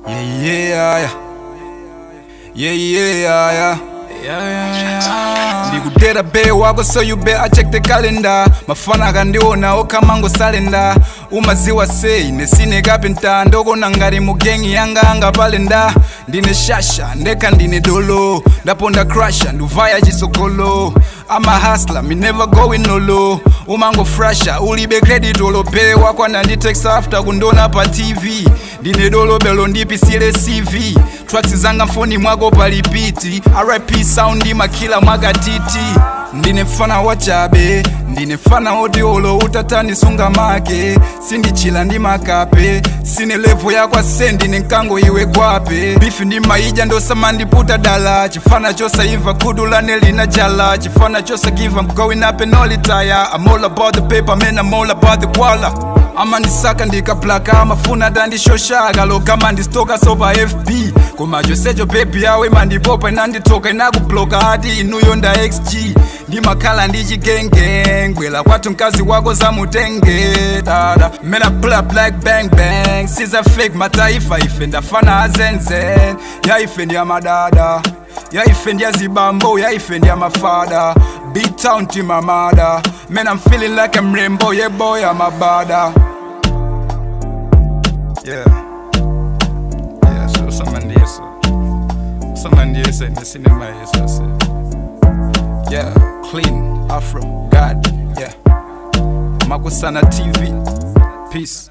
Yeah. Yeah. Yeah. Ndikudera be wako, so you better check the calendar. Mafana akandiona okamango salenda. Umaziwa sei nesine kapenta, ndokona ngati mugengi yanga anga palenda. Ndine shasha ndeka ndine dolo, ndaponda crasha nduvaya chisokolo. I'm a hustler, me never going no low. Umango fresha, ulibe credit olope wakwana ndi text after kundona pa TV. Ndine dolo belo ndipisile CV. Tracks zanga mfoni mwako palipiti. RIP sound makila mwakatiti. Ndine mfana wachabe, ndine mfana oti olo utatani sunga make. Sindichila ndi makape, sine level yakwa se ndine nkango iwe kwape. Bifi ndi maija ndosama ndiputa dala. Chifana chosaiva kudula nelina jala. Chifana chosa give, I'm going up and all retire. I'm all about the paper, man, I'm all about the kwala. Amandisaka ndikaplaka, amafuna tandishosha akaloka mandistoka sopa FB. Koma chosecho baby yawe mandipopa inanditoka inakubloka ati inuyo nda XG. Ndimakhala ndichigenge ngwela kwathu mkazi wako zamutenge dada. Man, I pull up like bang bang. Siza fake mataifa ife ndafana azenzen. Ya ife ndi amadada, ya ife ndi azibambo, ya ife ndi amafada. Big town to my mother. Man, I'm feeling like I'm Rainbow, yeah boy, I'm a bada. Yeah. Yeah, so someone in the cinema is yeah, clean, Afro, God, yeah. Makusana TV, peace.